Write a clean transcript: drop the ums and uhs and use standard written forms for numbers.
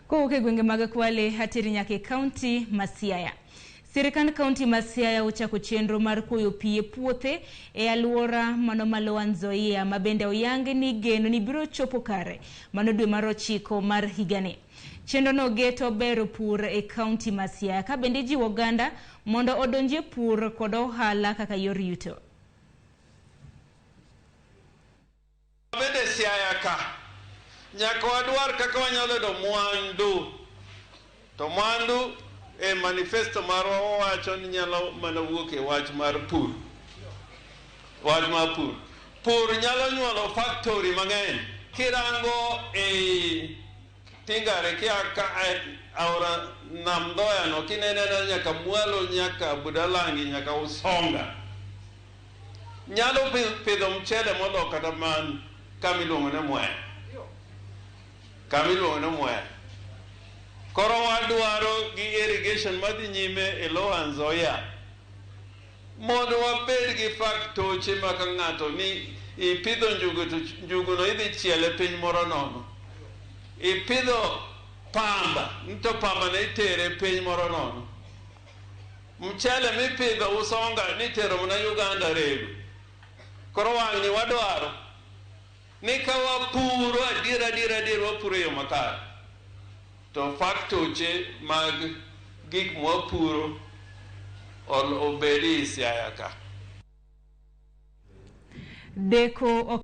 Kowuok e gwenge mag Kwale ateri nyaka e kaunti ma Siaya. Sirkand kaunti ma Siaya ochako chenro mar kuoyo pi e puothe e alwora mano ma Lower Nzoia ma bende oyang ni geno ni biro chopo kare mano dwe mar 9 mar higani. Chenrono geto bero pur e kaunti ma Siaya ka bende ijiwo oganda mondo odonjie pur kod ohala kaka yor yuto. Bende Siaya ka nyaka wadwar kaka wanyalo yudo mwandu, to mwandu e manifesto marwa wawacho ni nyalo mana wuok e wach mar pur. Wach mar pur. Pur nyalo nyuolo factory mang'eny. Kirango e Tingare kia ka aora nam Ndhoya no kinene nyaka mwalo nyaka Budalangi nyaka Usonga. Nyalo pidho mchele molo kata man kama iluongo ni Mwea. Kama iluongo ni Mwea. Koro wadwaro gi irrigation madhi nyime e Lower Nzoia mondo wabed gi faktoche ma ka ng'ato ni ipidho njugu to njugu no idhi chiele piny moro nono. Ipidho pamba to pamba ne itere piny moro nono. Mchele mipidho Usonga nitero mana Uganda rego. Koro wang'ni wadwaro ni ka wapuro adier adier adier wapuro e yo makare to faktoche mag gik mwapuro obedi e Siaya ka. Deko.